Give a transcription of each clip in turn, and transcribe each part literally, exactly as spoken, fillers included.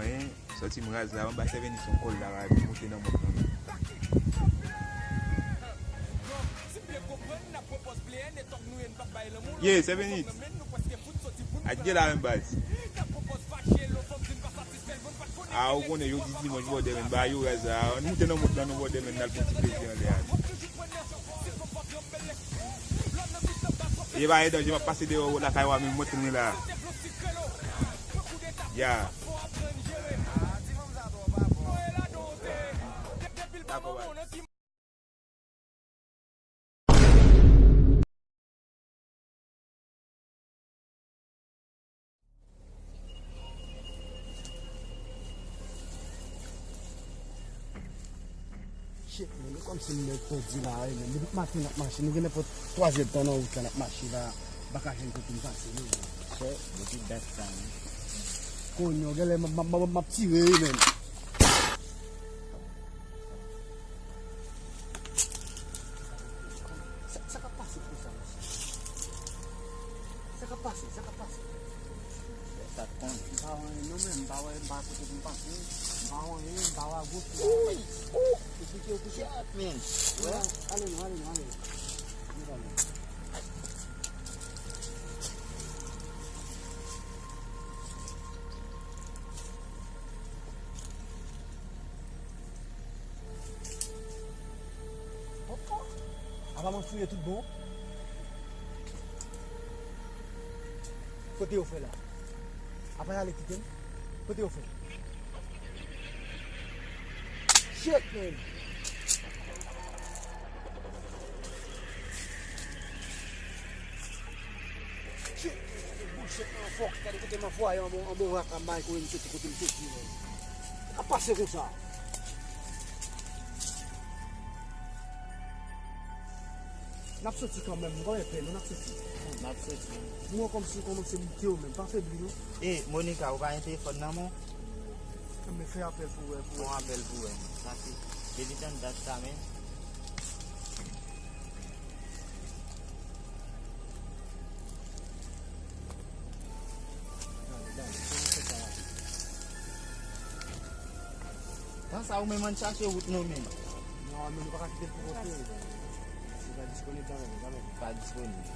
Anyen, sòti m raz la, anba Seven X yon kòl la, la, epi moute nan mòd lan. Ye, Seven X. Adye la menm baz. A, ou konnen, jodi dimanch, brother, men, ba yo raz la. Ann moute nan mòd lan, non, brother, men, n al pran ti plezi anlè a. E pa gen danje, m ap pase deyò lakay ou a, men mwen tounen la. Ya. Dakò, baz. Shit, man, e kòmsi m nèk pèdi la, wi, man. Depi maten n ap mache, nou gen nenpòt twa zè tan nan wout la n ap mache la, m pa ka jwenn kote m pase, non, man. Shit, depi dat sa, man. Konyo, genlè m ap, m ap, m ap, m ap tire, wi, man. Sa, sa k ap pase konsa, mesye? Sa k ap pase? Sa k ap pase? Sa k konn. M pa wè anyen non, men m pa wè, m pa kote pou m pase. M pa wè anyen, m pa wè gwo fi. Ou pike, ou pike. Shit, man. Wè? Ale non, ale non, ale non. Nou pale. Apa m ap fouye tout bon? Kote yo fè la? Apa y ale kite m? Kote yo fè? Shit, man! Shit, bullshit, man, fòk. Gade kote m anvwaye anbo, anbo rak la, m bay kouri m soti kote m soti, man. Sa k ap pase konsa? N ap soti kanmenm, m pa gen pè, non, n ap soti. N ap soti. Mwen kòmsi w kòmanse lite w menm, pa febli, non. E, Monica, ou pa gen telefòn nan men w? Men fè apèl pou wè, pou wè. Fè yon apèl pou wè. Sa se, depi tann dat sa, men. Gade, gade, kòman fè sa rapid? Tan sa ou menm ann chache wout nou menm. Non, men nou pa ka kite l pou kont nou. Li pa disponib, tanmen, tanmen. Pa disponib.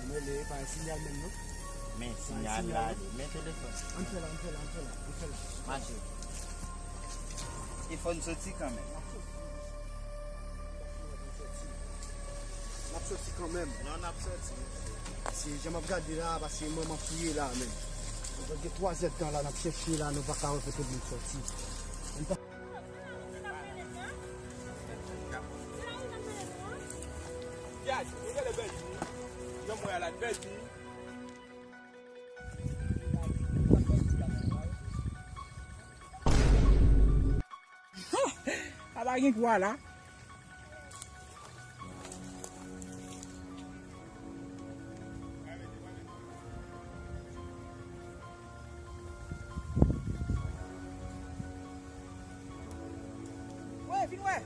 Nou rele, pa gen siyal menm, non. Men siyal la, men telefòn. Ann fè la, ann fè la, ann fè la, ann fè la. Mache. E fò n soti kanmenm. N ap soti kanmenm. Non, n ap soti. Se jan m ap gade la, paske mwen m ap fouye la menm. Nou gen twa zè tan la, n ap chèche la, nou pa ka wè kote pou n soti. Guys, nou rele Betty. Yon mwen la, Betty. Sa pa gen kwa la. Wè, vin wè.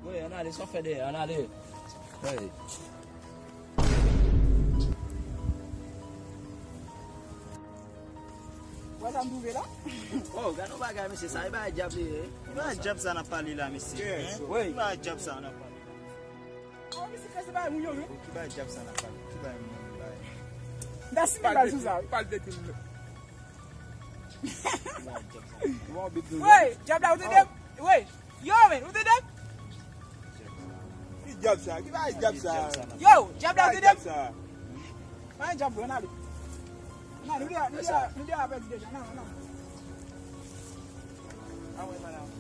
Wi, ann ale, sa w fè dèyè, ann ale. Hey. Wè sa m twouve la? Oh, gade yon bagay, mesye, sa e bagay dyab li ye. Ki bagay dyab sa n ap pale la, mesye? Yes. Wi. Ki bagay dyab sa n ap pale? Oh, misye kreze bagay moun yo, wi. Ki bagay dyab sa n ap pale? Ki bagay moun bay? M ta simen bal sou sa, wi. Pale de ti moun. Ki bagay dyab sa n ap pale? Woy, dyab la, ou tande m? Woy, yo, men, ou tande m? Ki dyab sa? Ki bagay dyab sa? Yo, dyab la, ou tande m? Ki bagay dyab sa? Pa gen dyab, bro, ann ale. Ann ale, nou deja, nou deja, nou deja pèdi deja. Ann ale, ann ale. A wè, ann ale.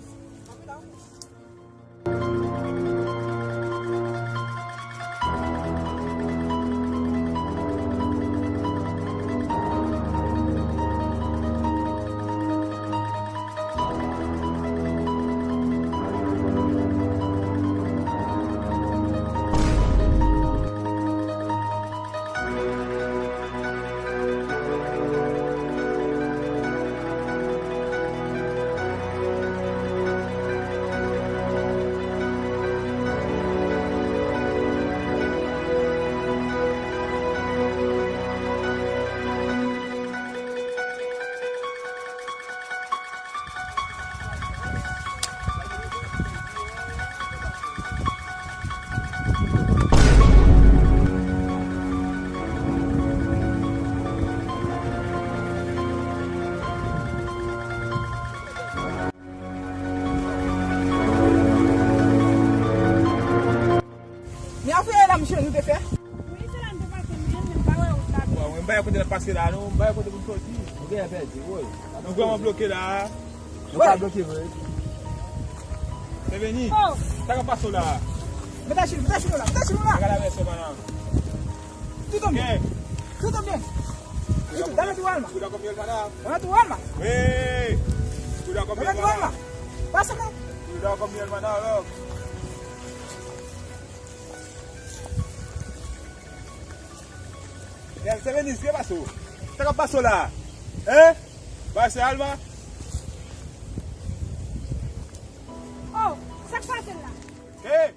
Wi, se la m te pase, men, men m pa wè wout la byen. Bon, mwen m pa wè kote l ap pase la, non. M pa wè kote pou m soti. Nou genyen pèdi, woy. Nou vrèman bloke la. Nou ka bloke vre. Seveni. Oh. Sa k ap pase w la? Mete chil, mete chil la, mete chil la. Gade la vèsyon, manan. Tout an byen. Tout an byen. Tout an byen. Dale tou alma. Dale tou alma. Wi. Dale tou alma. Pase non. Seveni, sa k ap pase w? Sa k ap pase w la? Hein? Pase alma. Oh, sa k pase la? Hey!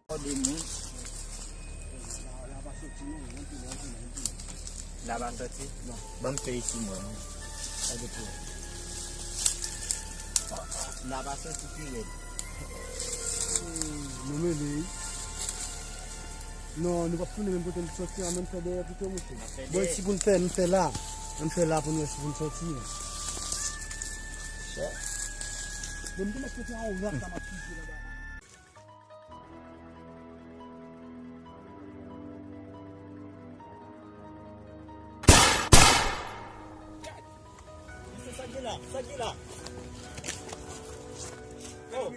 Kòde moun. La pa soti? Non. Ban m fè isi mwen. Pa de pwoblèm. La pa soti pi rèd. Hmm, nou mele wi. Non, nou p ap tounen menm kote n soti an, men n fè dèyè pito, monchè. Bon, si pou n fè, n fè la. Ann fè la pou n wè si pou n soti. Bon, m te mèt mete yon rak la, m ap pike laba. Mesye, sa k gen la? Sa k gen la? Oh.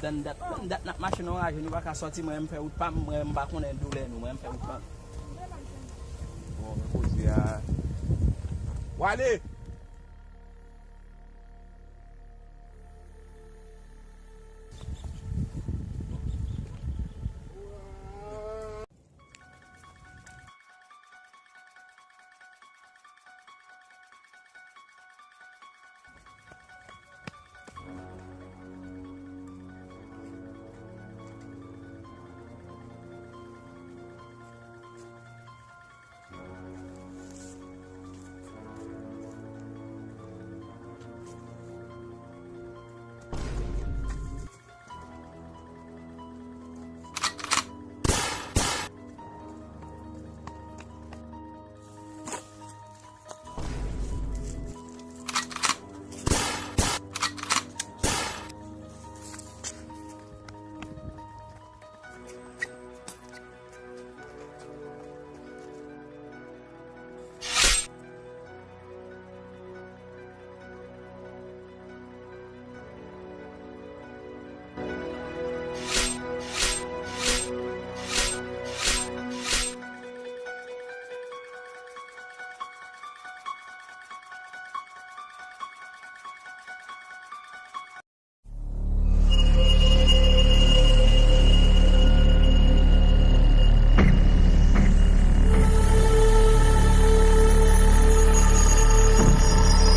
Tann dat, tann dat n ap mache nan raje, nou pa ka sòti, mwen menm m fè wout pa m, mwen menm m pa konnen doulè nou, mwen menm m fè wout pa m. Bon, men koze a. W ale!